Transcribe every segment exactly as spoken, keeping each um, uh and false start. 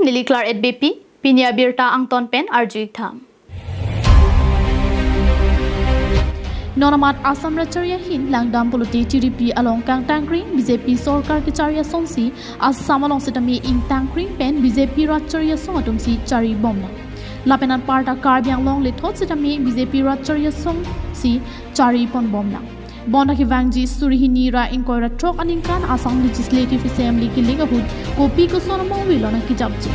Neli Claret Beypi, pini abirta angton pen arju-ik tha. Non amat Assam Rat Chariah ahin langdam pulote tiripi along kangtangkring B J P sorkar kechari asonsi Assam along sitame ingtangkring pen B J P Rat Chariah asong atumsi chari bomlang. Lapen anparta Karbi Anglong lethot sitame B J P Rat Chariah asongsi chari pon bomlang. Bonta kevangji suri hini ra ingkoi ra throk aningkan Assam Legislative Assembly kelik ahut kopi koson among avelo nangkejapji.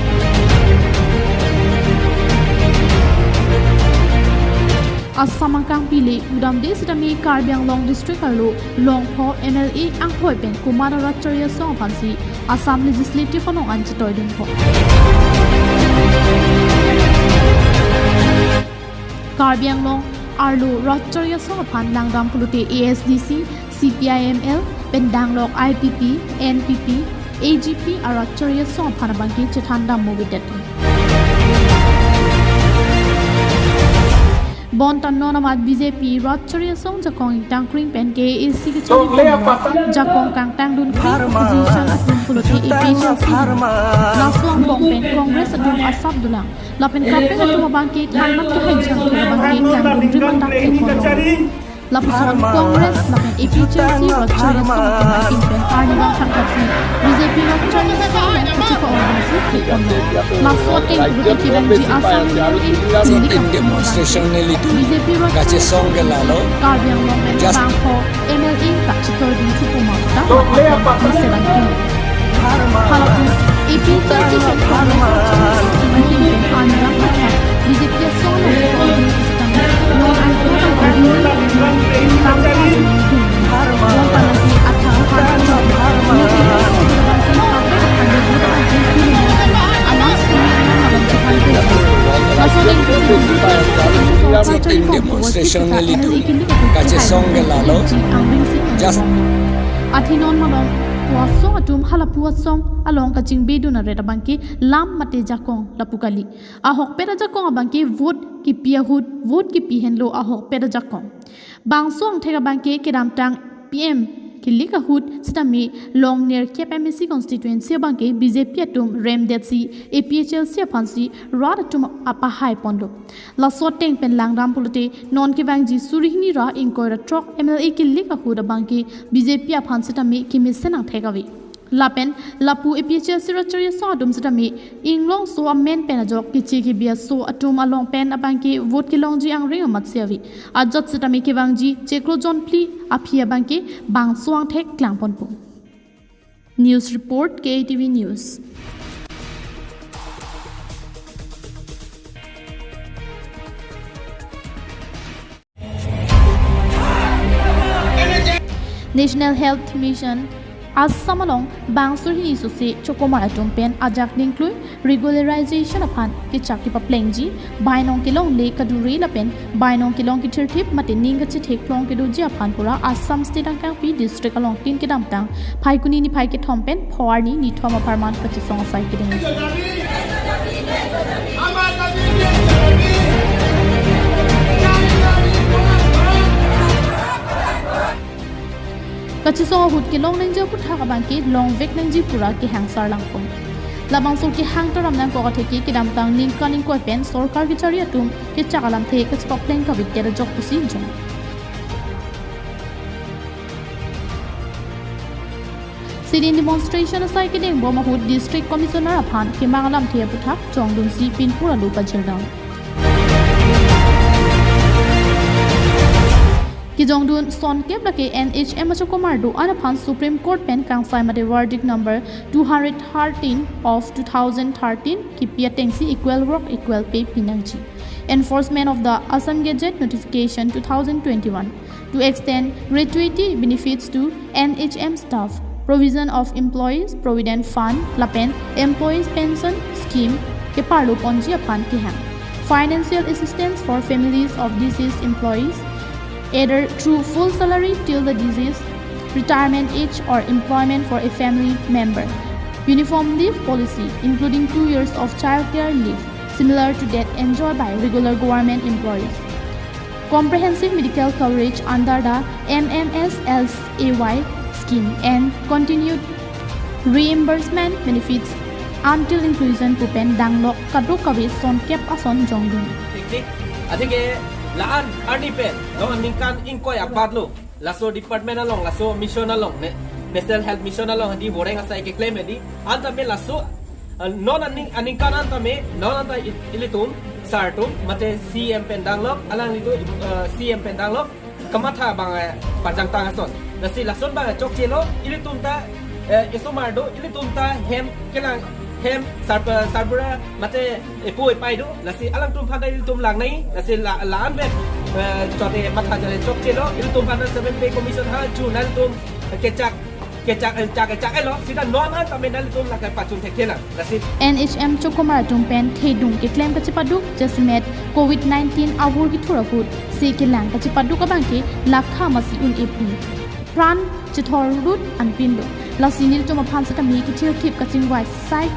Assam angkangpi le udamde sitame Karbi Anglong District arlo longpho M L A anghoi pen komat Rat Chariah asong aphansi Assam Legislative along an chetoidunpo. Karbi Anglong arlo Rat Chariah asong aphan langdam pulote A S D C, C P I M L, pen danglok I P P, N P P, A G P a Rat Chariah asong aphan abangke chethan dammo avedet. Bonta non amat B J P Rat Chariah asong jakong ingtangkring pen K A A C kechari pon jakong kangtangdun kring opposition atum pulote A P H L C. Laso angbong pen Congress atum asap dolang. Lapen kapeng atum abangke thangnat kehai jangthek abangke klangdun rim atak thek ponlo. Lapuson Congress lapen A P H L C Rat Chariah asong atum ahin pen arnivang thakthak si B J P Rat Chariah asong along kachepa-ong abangsi thek ponlo. Laso ateng pulote kevangji Assam M L A Chingdik Aung demonstration nelitum B J P Rat Chariah asong kachesong ke lalo. Karbi Anglong pen just bangpho M L A ta chetoidun thupo ma puta lapen mesen nangpilo. Halapu A P H L C pen Congress Rat Chariah asong ahin pen arnivang thakthak B J P asong along chetoidun sitame non angko angko dun tang tang dun. Bonta lagi athang athang demonstration nelitum kachesong ke lalo. Just athe non malompo asong atum halapu asong along kachingbedun aret abangke lam mate jakong lapu kali. Ahokpet ajakong abangke vote kipi ahut, vote kipi henlo ahokpet ajakong. Bangso angthek abangke kedamtang P M kelik ahut sitame long nerkep M A C constituency abangke B J P atum remdetsi A P H L C aphansi rat atum apahai ponlo. Laso ateng pen langdam pulote non kevangji suri hini ra ingkoi ra throk M L A kelik ahut abangke B J P aphan sitame kemesen angthek ave. Lapen lapu A P H L C Rat Chariah asong atum sitame inglongso amen pen ajok keche kebi aso atum along pen abangke vote kelongji angring amatsi ave. Ajat sitame kevangji chiklo jon phli aphi abangke bangso angthek klang ponpo. News report, K A T V News. National Health Mission Assam along bang suri hini sose chokomar atum pen ajak ningklui regularization aphan kechak kepaplengji, bainong kelongle kadure lapen bainong kelong kethirthip mate ning kachethek plong kedoji aphan pura Assam State angkangpi district along tin kedamtang Phaikuni niphai kethom pen pho arni nithom apharman kachesong asai kedeng. Kachesong ahut kelong nangji aputhak abangke longvek nangji pura kehang sarlangpon. Labangso kehang taram nangkok atheke kedamtang ningkan ingkoi pen sorkar kechari atum kechak alamthe kachepapleng kavidet ajok pusi jong. Sit-in demonstration asai kedengbom ahut District Commissioner aphan kemang alamthe aputhak chongdunsi pinpur alo pajirnang. Kejongdun sonkep lake N H M achokomar do-an aphan Supreme Court pen kangsai mate verdict number two hundred thirteen of two thousand thirteen kipi atengsi equal work equal pay pinangji. Enforcement of the Assam Gazette Notification two thousand twenty-one to extend gratuity benefits to N H M staff, provision of Employees Provident Fund lapen Employees Pension Scheme keparlo ponji aphan kehang. Financial assistance for families of deceased employees, either through full salary till the deceased, retirement age or employment for a family member. Uniform leave policy, including two years of childcare leave, similar to that enjoyed by regular government employees. Comprehensive medical coverage under the M M S S A Y scheme and continued reimbursement benefits Until inclusion pu pen danglok kadokave sonkep ason jongdun. Thik thik. Athe ke la-an arni pen, non aningkan ingkoi abatlo. Laso department along, laso mission along, ne, National Health Mission along, hadi boreng asai keklem hadi. Anta me laso, uh, non aning, aningkan anta me, non anta i-, ilitum, sir atum, mate C M pen danglok, alanglitum, uh, C M pen danglok, kamatha abang, eh, pajangtang ason. Lasi lason abang chokchelo, ilitum ta, eh, isomar do, ilitum ta hem kelang, hem sarpa, sarbura, mate epo epai do, lasi alangtum aphan ta ilitum langnai, lasi la, la-an vet, eh, chote matha chote chokchelo, ilitum aphan ta Seven Pay Commission ha chu nanglitum kechak, kechak, eh, chak, chak elo, sita non an tame nanglitum lakai pachun thekthelang. Lasi N H M chokomar atum pen thedung keklem kachepaduk, jasemet covid nineteen avur kithur ahut, si kelang kachepaduk abang ke lakha masi un-epi. Pran chethor rut anpin do. Lasi nelitum aphan sitame kechirthip kachingvai sai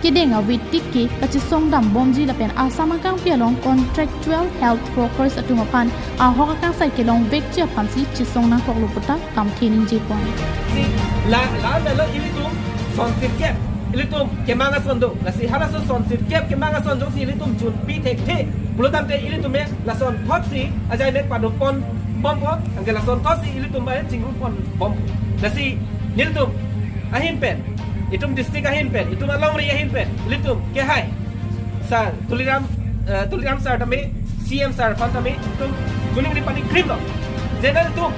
kedeng ave tik ke kachesong dambomji lapen Assam akangpi along contractual health workers atum aphan ahok akangsai kelongvekji aphansi chesong nangkoklo puta kamthe ningje pon. Si la, la, la, la, ilitum son sirkep, ilitum kemang ason do. Lasi halaso son sirkep kemang ason jongsi ilitum chunpi thekthe pulo tangte ilitum me lason thotsi ajai me padopon bompo, anke lason thotsi ilitum me chingrumpon bompo. Lasi nelitum ahin pen, itum district ahin pen, itum alongri ahin pen, ilitum kehai sir Tuliram, eh, Tuliram sir tame, C M sir aphan tame, itum choningri padi krim lo. Je nanglitum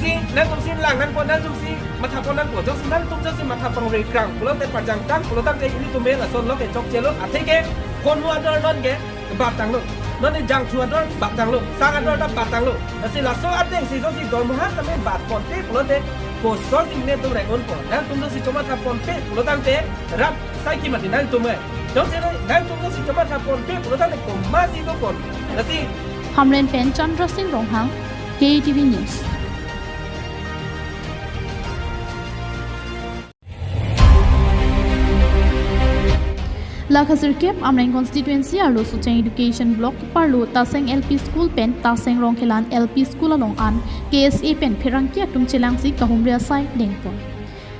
si, nanglitum si lang nangpo, nanglitum si matha pon nangpo, jongsi nanglitum jongsi matha pangri krang pulote pajangtang pulo tangte ilitum me lason lo ke chokchelo, athe ke konmu ador non ke bat tanglo. Non ni jangthu ador bat tanglo. Sang ador ta bat tanglo. Lasi laso ateng si jongsi dormoha tame bat ponpe pulote kosonsi netum reng-unpo. Nanglitum jongsi chomatha ponpe pulo tangte rat sai ki mati nanglitum me. Jongsi nanglitum jongsi chomatha ponpe pulo tangte komatsi dopon. Lasi Hamren pen Chandra Singh Ronghang, K T V News. Lakha sirkep Amreng constituency arlo Socheng Education Block keparlo Taseng L P School pen Taseng Rongkhelan L P School along an K S A pen pherangke atum chelangsi kahumri asai dengpon.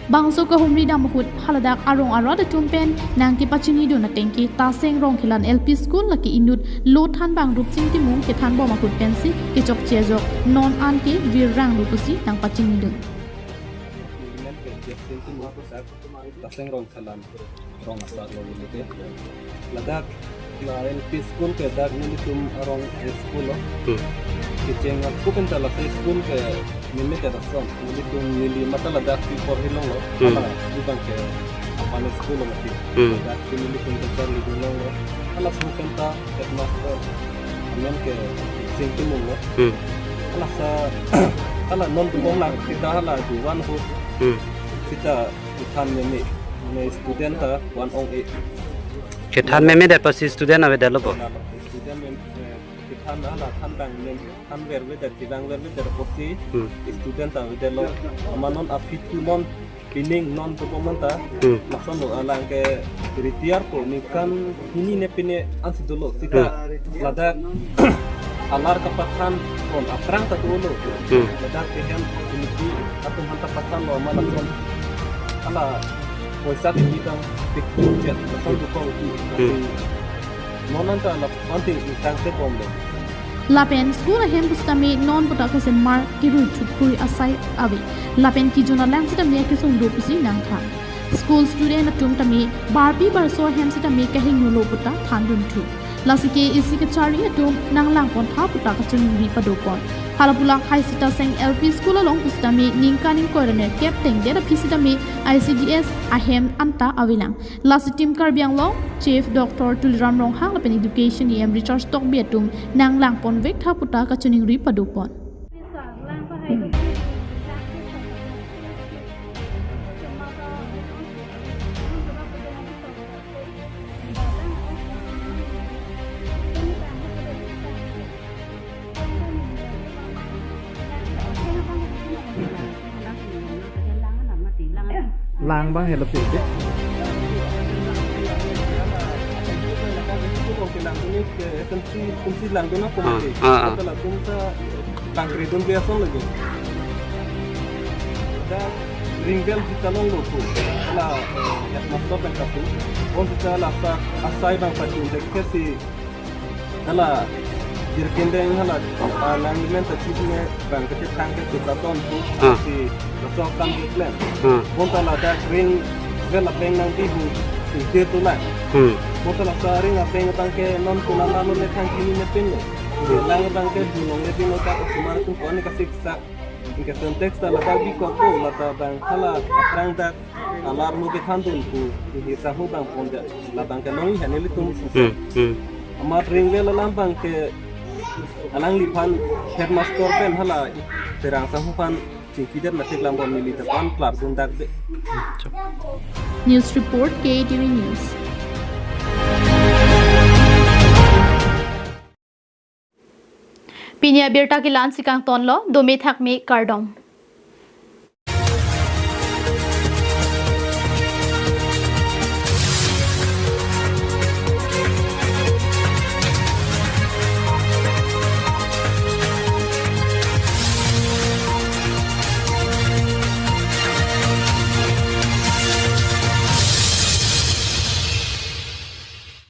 Bangso kahumri dam ahut haladak arong arat atum pen nangkepachinidun ateng ke Taseng Rongkhelan L P School lake inut lo thanbang Rupsing Timung kethanbom ahut pensi kechokche ajok non an ke virrang lo pusi nangpachinidun. Taseng Rongkhelan rong asar lo neli ke. Ladak la L P school ke dak nelitum arong school lo. Hmm. Kecheng aku pen ta la school ke meme ta lason. Nelitum neli mata ladak si porhi longlo. Hmm. Hala di bang ke apan school lo mati. Hmm. Ladak si nelitum ke charli dun longlo. Hala school pen ta headmaster amen ke Sing Timung lo. Hmm. Hala sa, hala non tu bom la kita hala tu one ho. Hmm. Kita kethan meme, me student ta one ong e. Kethan meme det pasi student avedetlo bo. Na student mem, eh, kethan hala thanbang mem, thanvervedet, kevangvervedet apotsi, hmm, student ta avedetlo. Amat non aphi thu non pining non tu bom ta. Hmm. Lason lo alang ke retire po ningkan hini ne pine ansi dolo. Sita, hmm, ladak alar kapathan pon aphrang ta dolo. Hmm. Ladak kehem committee atum aphan ta pathan lo amat lason. Hala poisa tinggi tang tik chet lason dukong. Hmm. Non an ta la anti ingtang te bomlo. Lapen school ahem pusitame non puta kosemar kirui thutkuri asai ave. Lapen kijun alang sitame akesung do pusi nangthan. School student atum tame barpi barso ahem sitame kahingno lo puta thandunthu. Lasi ke isi kachari atum nanglangpontha puta kachiningri padopon. Hala pu lake hai sita Taseng L P School along pusitame ningkan ingkoi ra nerkep tengdet aphi sitame I C D S ahem anta avelang. Lasi Team Karbi Anglong Chief Doctor Tuliram Ronghang lapen Education E M Richard Tokbi atum nanglangponvektha puta kachiningri padopon. Lang abang helo pil de. Ah, ah, ah. Lang kredon biasa lagi. Dan Ringvel sita longlo pu. Hala, eh, headmaster pen kapu. Bonsita lasa asai abang pachun dek ke si hala jirkin deng hala, ah, nang limen ta chit me abang kachethang ke chuta ton pu. Ah. Si laso akam ke plan. Ah. Bonta ladak ringvel abeng nangbi hu singkir tu lang. Hmm. Bonta lasa ring abeng abang ke non kunala lo le thang kini ne pin lo. Hmm. Lang abang ke hu longle pin lo ta osomar atum ko-an kasiksak. Anke Sintex ta ladak bikokpo, lata abang hala aphrang dak alarlo kethandun pu, hihi sanghu abang pondet, labang ke longji nelitum. Hmm, hmm. Amat ringvel alam abang ke alangliphan headmaster pen hala terang sanghu aphan chingkidet matik lambon neli tepan klarjun dakde. News report, K A T V News. Pini abirta ke la-an si kangtonlo, dome thakme, kardom.